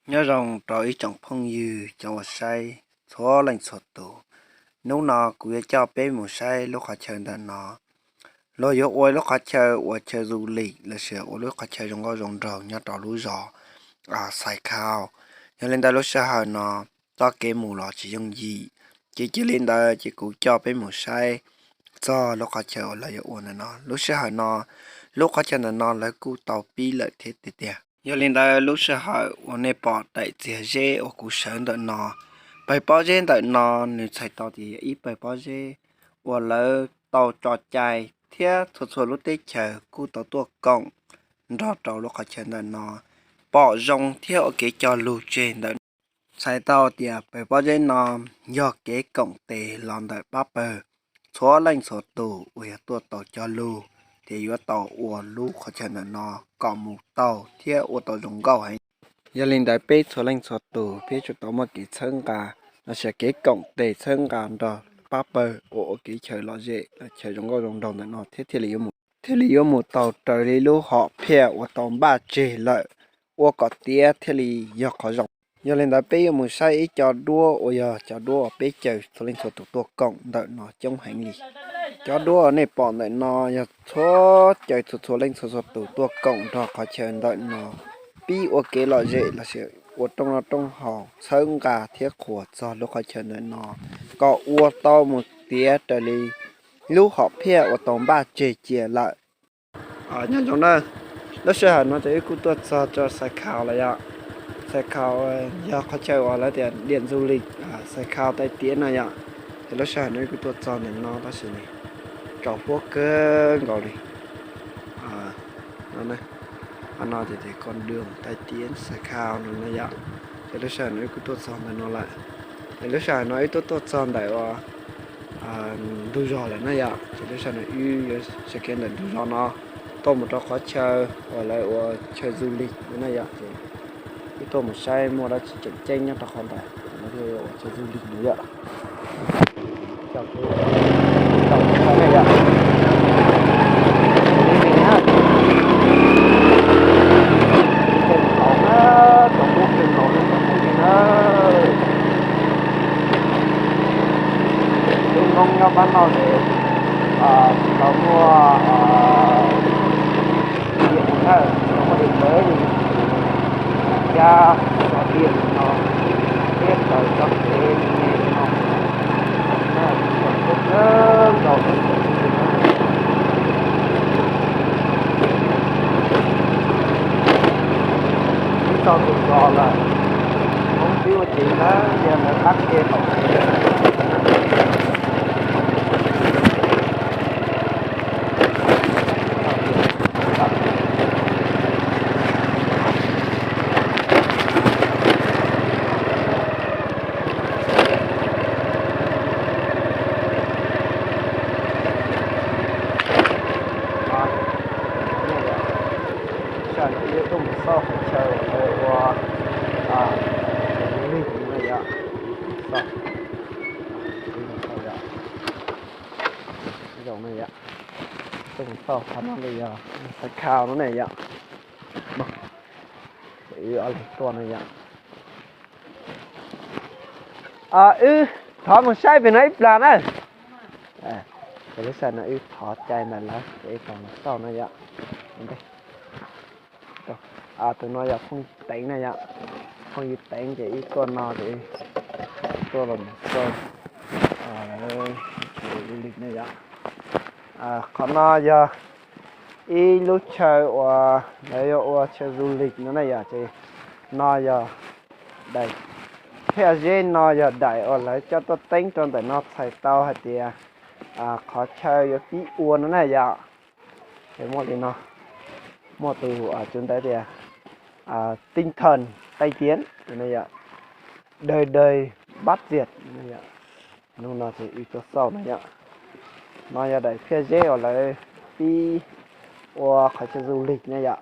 Nyob zoo rau ib tsoom phooj ywg cov uas saib txhua leej txhua tus. Hnub no kuv yuav coj peb mus saib lub qhov chaw ntawm no. Luag yuav ua lub qhov chaw ua chaw du lịch lossis ua lub qhov chaw zoo nkauj zoo nraug nyob rau lub zos Xais Khau. Yog li ntawd lub sij hawm no txoj kev mus los tsis yooj yim, ces cia li ntawd ces kuv coj peb mus saib txog lub qhov chaw uas lawv yuav ua ntawm no. Lub sij hawm no, lub qhov chaw ntawm no lawv kuj tau pib lawm thiab tiag tiag. Yog li ntawd lub sij hawm uas nej pom daim txiag zeb uas kuv sawv ntawm no, pawg pob zeb ntawm no nws txhais tau tias yog ib pawg pob zeb uas lawv tau tso cai thiab txhua txhua lub teb chaws kuj tau tuaj koom nrog rau lub qhov chaw ntawm no, pom zoo thiab ua kev cog lus tseg ntawm no. Txhais tau tias pawg pob zeb no yog kev koom tes los ntawm pab pawg txhua leej txhua tus uas yog tuaj tau cog lus tias yuav tau ua lub qhov chaw ntawm no kom mus tau thiab ua tau zoo nkauj heev. Yog li ntawd peb txhua leej txhua tus peb tsum tau muaj kev txhawb nqa lossis kev koom tes txhawb nqa nrog pab pawg uas ua kev chaw lom zem los chaw zoo nkauj zoo nraug ntawm no thiab thiaj li yuav mus, thiaj li yuav mus tau raws li lub hom phiaj uas tau npaj tseg lawm, ua kom tiav thiaj li yog qhov zoo. Yog li ntawd peb yuav mus saib ib co duab uas yog cov duab uas peb caw txhua leej txhua tus tuaj koom ntawm no coob heev li. Cov duab uas nej pom ntawm no yog txhua caw txhua txhua leej txhua txhua tus tuaj koom nrog qhov chaw ntawm no pib ua kev lom zem lossis ua rooj noj rooj haus txhawb nqa thiab qhuas txog lub qhov chaw ntawm no kom ua tau mus tiav raws li lub hom phiaj uas tau npaj tseg cia lawm. Nyob zoo na, lub sij hawm no ces wb kuj tuaj txog rau Xais Khau lawm yom. Xais Khau yog qhov chaw uas lawv tias điểm du lịch Xais Khau tai tiav no yom. Ces lub sij hawm no wb kuj tuaj txog ntawm no tab sis tsaus huab kawg nkaus li. No ces tias con đường tai tiav Xais Khau no na yom. Ces lub sij hawm no wb kuj tuaj txog ntawm no lawm. Ces lub sij hawm no wb tuaj tuaj txog ntawm uas ntug zos lawm na yom. Ces lub sij hawm no wb yuav sawv kev ntawm ntug zos no tuaj mus rau qhov chaw uas lawv ua chaw du lịch no na yom. Ces wb tuaj mus saib muaj dab tsi tseem ceeb nyob rau qhov ntawd, lawv thiaj ua chaw du lịch no yom. Lub Hmoob nyob pab no ces tsis tau muaj tiam na, tsis tau muaj tiam tawv li, cab tso tiam li no thiab raws txoj kev me me li no. Txog ntug zos lawm, Hmoob twb ua tsev ntawd, yog lawv qab ke tom tsev. Sij hawm no wb tuaj mus xauj qhov chaw uas lawv ua du lịch no yom. Xauj, zoo no yom. Tuaj mus xauj qhov no li yog Xais Khau no ne yom. Wb ob leeg tuaj no yom. Wb thov mus saib pem no ib plag na. Ces lub sij hawm no wb thov cai ntawm lawv ces wb tau mus xauj no yom. Tus no yog phooj ywg Teev na yom. Phooj ywg Teev ces wb tuaj no ces tuaj los mus xauj lawv du lịch na yom. Qhov no yog ib lub chaw uas lawv yuav ua chaw du lịch no na yom. Ces no yog daim phiaj zeb, no yog daim uas lawv coj tuaj teeb rau ntawm no txhais tau hais tias qhov chaw yuav pib ua no na yom. Ces muaj li no, muaj tus tus ntawd tias tinh thần tai tiến, đời đời bát diệt. Hnub no ces wb tuaj xauj no yom. No yog daim phiaj zeb uas lawv pib ua qhov chaw du lịch na yom.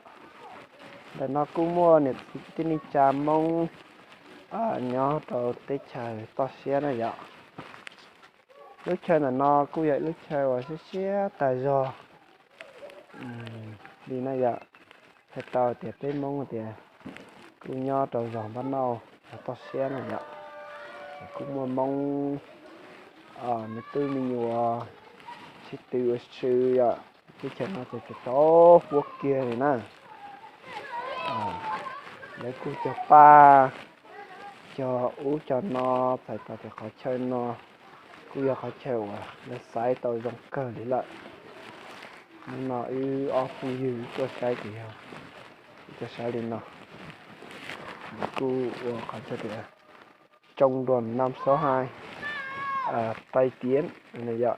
Ntawm no kuj muaj niam txiv kwv tij neej tsa Hmoob nyob rau teb chaws toj siab na yom. Lub chaw ntawm no kuj yog ib lub chaw uas siab siab tas zog li na yom. Hais tau tias peb Hmoob tias Kuj nyob rau zos Npab Nauj toj siab no yom. Kuj muaj Hmoob me tub me nyuam sib tw ua si yom. Teb chaws no ces txaus huab kiag li na. Lawv kuj cog paj, cog ub cog no, txhais tau tias qhov chaw no kuj yog qhov chaw uas lawv xaiv tau zoo kawg li lawm. Hnub no wb ob phooj ywg tuaj saib ces yog tuaj saib li no. Kuj ua qhov chaw tias Trung đoàn năm sáu hai, Tây Tiến yom.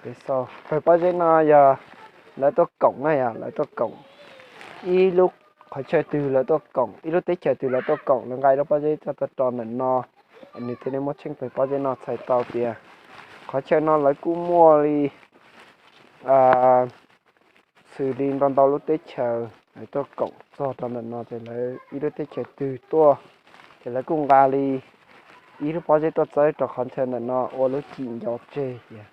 Peb xauj pawg pob zeb no yog lawv tuaj koom na yom, lawv tuaj koom ib lub qhov chaw twg lawv tuaj koom, ib lub teb chaws twg lawv tuaj koom lawv nqa ib lub pob zeb coj tuaj rau ntawm no. Nws thiaj li muaj tsheej pawg pob zeb no txhais tau tias qhov chaw no lawv kuj muaj li xws li ntau ntau lub teb chaws lawv tuaj koom txog rau ntawm no ces lawv ib lub teb chaws twg tuaj ces lawv kuj nqa li ib lub pob zeb tuaj txawb rau qhov chaw ntawm no ua lub cim nco tseg ces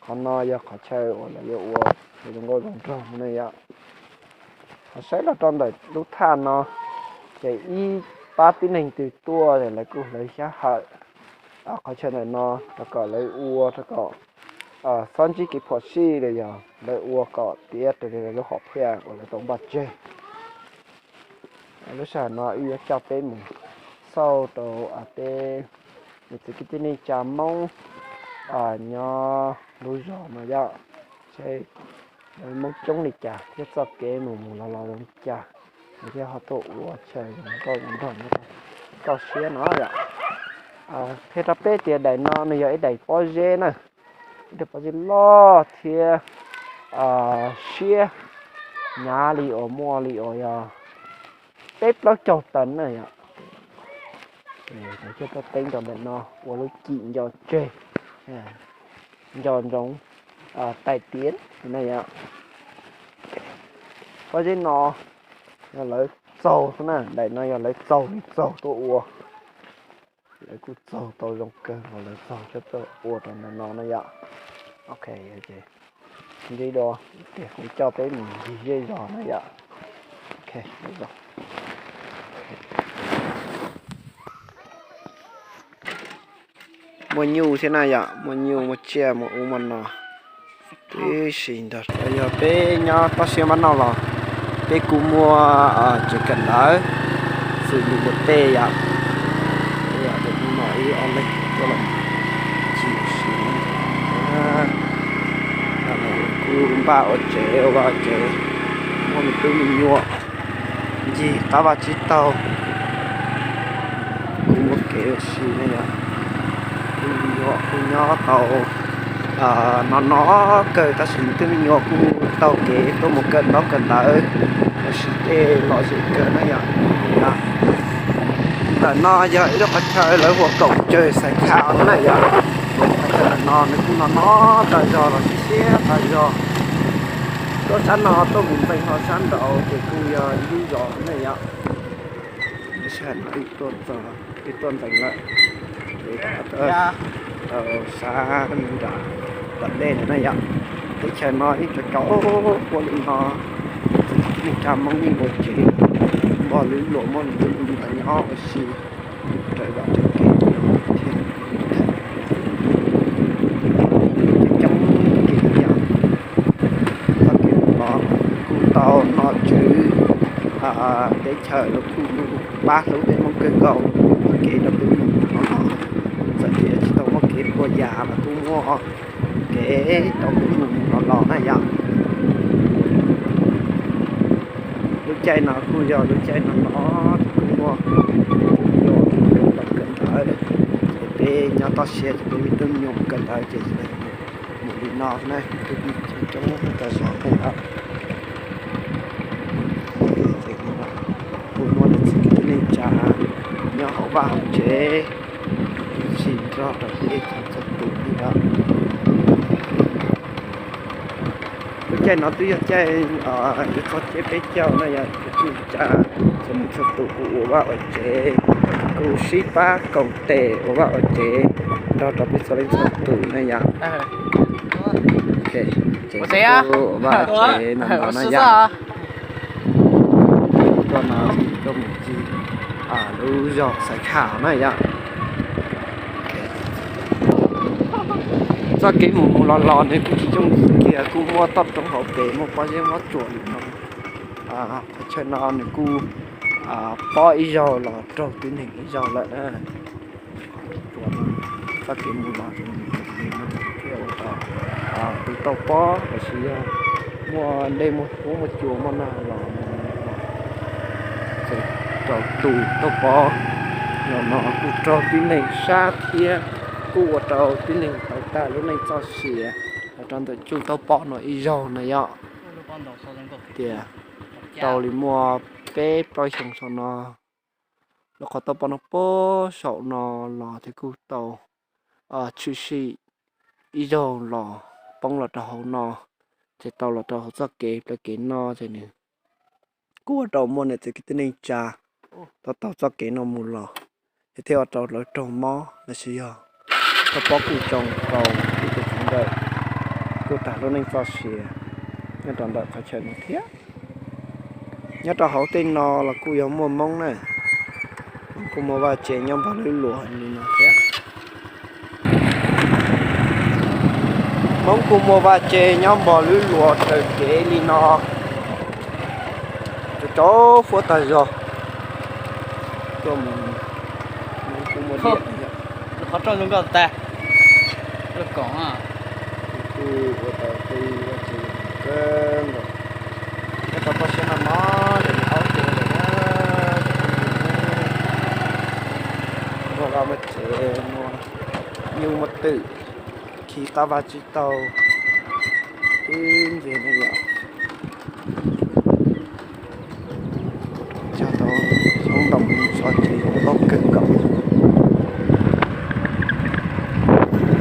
qhov no yog qhov chaw uas lawv yuav ua zoo nkauj zoo nraug no yom. Ho saib los rau ntawm lub thaj no ces ib pab tib neeg twg tuaj ces lawv kuj hlawv xyab hawm qhov chaw ntawm no rau kom lawv ua rau kom txhob ntsib kev phom sij los yog lawv ua kom tiav raws li lawv lub hom phiaj uas lawv tau npaj tseg. Lub sij hawm no wb yuav coj peb mus xauj rau peb niam txiv kwv tij neej tsa Hmoob nyob lub zos no yom, seb lawv Hmoob coob li cas thiab txoj kev mus mus los los zoo li cas, lawv thiaj ho tuaj ua chaw zoo nkauj zoo nraug nyob rau toj siab no yom. Qhia rau peb tias daim no nws yog ib daim pob zeb na, ib daim pob zeb loj thiab siab hnyav li uas muaj li uas yog peb plaub caug tawm na yom. Lawv thiaj tuaj teeb rau ntawm no ua lub cim nco tseg, nco ntsoov tais tiav na yom. Pob zeb no yog lawv txaug xwb na, daim no yog lawv txaug li txaug tuaj ua. Lawv kuj txaug tau zoo kawg los lawv txaug thiab tuaj ua rau ntawm no na yom. Ok, ntsib dua ces kuv coj peb mus ncig zej zos na yom. Muaj nyuj thiab na yom, muaj nyuj muaj tsiaj muaj ub muaj no. Tib si ntawd yog peb nyob toj siab Npab Nauj los peb kuj muaj tsev kawm ntawv xws li ua tej yom. Ua tej hnub no ib ob leeg tuaj los ncig ua si. Kuj npaj ua tsev ua vaj ua tsev, muaj me tub me nyuam ncig qab vaj tsib taug. Kuj muaj kev ua si ne yom. Kuj nyob tau no no kawg tab sis me tub me nyuam kuj taug kev tuaj mus kawm ntaub kawm ntawv ua si tej lom zem kawg na yom. Ntawm no yog ib lub qhov chaw lawv hu ua Cổng Trời Sài Khao no na yom. Qhov chaw ntawm no nws kuj no no tas zog los siab siab tas zog. Tuaj sab no tuaj mus npeeg ho sab nraud ces kuj yog ib lub zos na yom. Sab no wb tuaj ntxeev lawm, ces rov qab tau sab nram tom dej ntawd na yom. Teb chaws no yeej cov cov ua li no, neej tsa Hmoob yeej ua tsev npog lub luam muab lub ntawd nyob ua si raws zom raws kev thiab. Coob kev yom. Txoj kev mus no kuj tau nom tswv teb chaws los kuj pab hlub peb Hmoob kawg nkaus, muaj kev rau peb mus no los, txawm tias tsis tau muaj kev puas yas los kuj muaj kev rau peb mus no los na yom. Lub caij no kuj yog lub caij no no kuj muaj kawm ntawv, ces peb nyob toj siab ces peb me tub me nyuam mus kawm ntawv ces mus li no na, coob tas zog na yom. Kuj muaj niam txiv kwv tij neej tsa nyob hauv vaj hauv tsev, tsis nrog rau peb txhua tus li yom. Lub caij no twb yog caij yuav txog tsiab peb caug na yom, kwv tij neej tsa txhua leej txhua tus kuj ua vaj ua tsev, kuj sib pab koom tes ua vaj ua tsev nrog rau peb txhua leej txhua tus na yom. Ces ua vaj ua tsev no no na yom. Tuaj no tuaj mus ncig lub zos Xaiv Kham na yom. Txoj kev mus mus los los nws kuj tsis coob kiag, kuj muaj toj roob hauv pes, muaj pob zeb pob tsuas li no. Qhov chaw no nws kuj pob ib zaug los raug tib neeg ib zaug lawm na. Txoj kev mus los thiaj ua rau tus tau pob los sis yog muaj dej muaj huab muaj cua muaj nag los ces rau tus tau pob los no kuj raug tib neeg sab thiab kuj ua rau tib neeg tawg tag lub neej txoj sia los rau ntawm tug tau pob no ib zaug na yom. Tias tau li muaj peb plaub xyoo saum no, lub qhov tau pob no puag saum no los thiaj kuj tau tshwm sim ib zaug los poob los rau hauv no, ces tau los rau hauv txoj kev plawv kev no ces nws kuj ua rau muaj niam txiv kwv tij neej tsa tau taug txoj kev no mus los, ces thiaj ua rau lawv raug mob los sis yog tau pob kuj tsoo rau ib tug txiv ntxawm kuj tag lub neej txoj sia nyob rau ntawm qhov chaw no thiab. Nyob rau hauv tej no los kuj yog muaj Hmoob na, kuj muaj vaj tse nyob npog lub luas li no thiab. Hmoob kuj muaj vaj tse nyob npog lub luas raws kev li no, cov cov huab tag zog. Tuaj mus, Hmoob kuj muaj diam, qhov rooj zoo nkauj tas, lub koom, kuj ua tau tej vaj tse kawg nkaus. Nyob rau toj siab no no ces nws aub ces lawm na, muaj vaj muaj tsev, muaj nyuj muaj twm, khi qab vaj tsib taug, twb ntse ne yom. Cog tau